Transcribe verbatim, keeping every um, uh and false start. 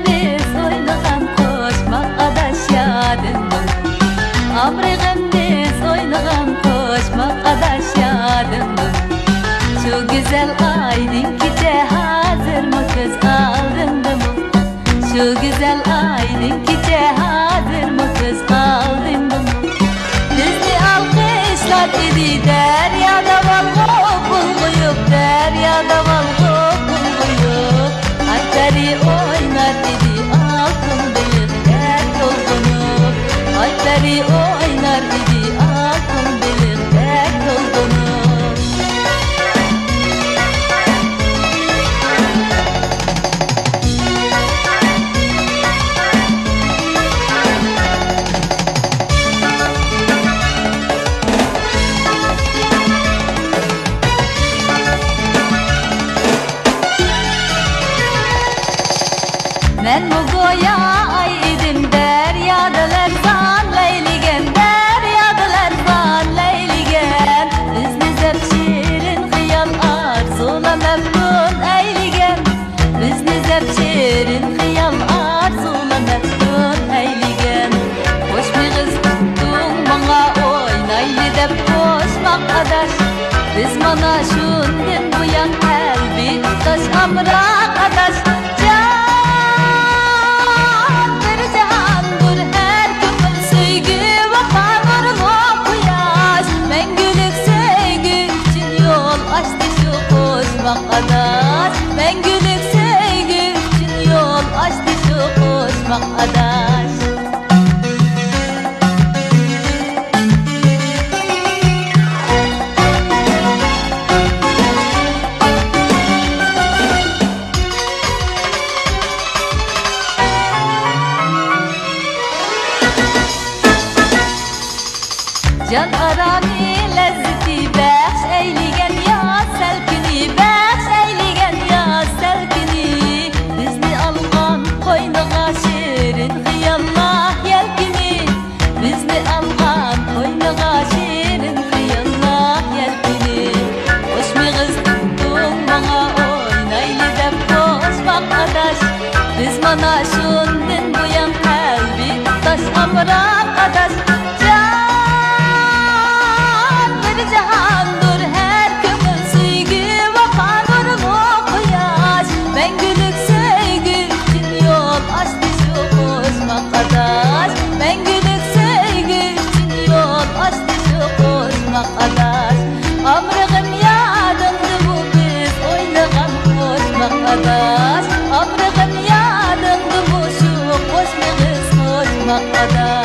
بىز ئوينىغان قوشماق ئاداش يادىڭدىمۇ؟ ئامرىغىن بىز ئوينىغان قوشماق ئاداش يادىڭدىمۇ؟ شۇ گۈزەل ئايدىڭ كېچە ھازىرمۇ كۆز ئالدىڭدىمۇ؟ شۇ گۈزەل ئايدىڭ كېچە ھازىرمۇ كۆز ئالدىڭدىمۇ؟ بىزنى ئالقىشلار ئىدى دەريادا ۋالغۇ پۇل قويۇپ، دەريادا ۋالغۇ پۇل قويۇپ. ئاي پەرى ئوينار ئىدى ئالتۇن بېلىقتەك تولغىنىپ، ئاي پەرى ئوينار ئىدى ئالتۇن بېلىقتەك تولغىنىپ. مەنمۇ گويا ئاي ئىدىم، دەريادا لەرزان لەيلىگەن، دەريادا لەرزان لەيلىگەن. بىزنى زەپ شېرىن خىيال ئارزۇلار مەپتۇن ئەيلىگەن، بىزنى زەپ شېرىن خىيال ئارزۇلار مەپتۇن ئەيلىگەن. خوش مېغىز تۇتتۇڭ ماڭا ئوينايلى دەپ قوشماق ئاداش. بىز مانا شۇندىن بۇيان قەلبى تۇتاش ئامراق ئاداش. جان بىر جاھاندۇر ھەر كۆڭۈل سۆيگۈ ۋاپا نۇرلۇق قۇياش. مەڭگۈلۈك سۆيگۈ ئۈچۈن يول ئاچتى شۇ قوشماق ئاداش. مەڭگۈلۈك سۆيگۈ ئۈچۈن يول ئاچتى شۇ قوشماق ئاداش. جان ئارامى لەززىتى بەخش ئەيلىگەن ياز سەلكىنى، بەخش ئەيلىگەن ياز سەلكىنى. بىزنى ئالغان قوينىغا شېرىن خىياللار يەلكىنى، بىزنى ئالغان قوينىغا شېرىن خىياللار يەلكىنى. خوش مېغىز تۇتتۇڭ ماڭا ئوينايلى دەپ قوشماق ئاداش. بىز مانا شۇندىن بۇيان قەلبى تۇتاش ئامراق ئاداش. جان بىر جاھاندۇر ھەر كۆڭۈل سۆيگۈ ۋاپا نۇرلۇق قۇياش. مەڭگۈلۈك سۆيگۈ ئۈچۈن يول ئاچتى شۇ قوشماق ئاداش. مەڭگۈلۈك سۆيگۈ ئۈچۈن يول ئاچتى شۇ قوشماق ئاداش. ئامرىغىن يادىڭدىمۇ بىز ئوينىغان قوشماق ئاداش؟ ئامرىغىن يادىڭدىمۇ شۇ قوشمىغىز قوشماق ئاداش؟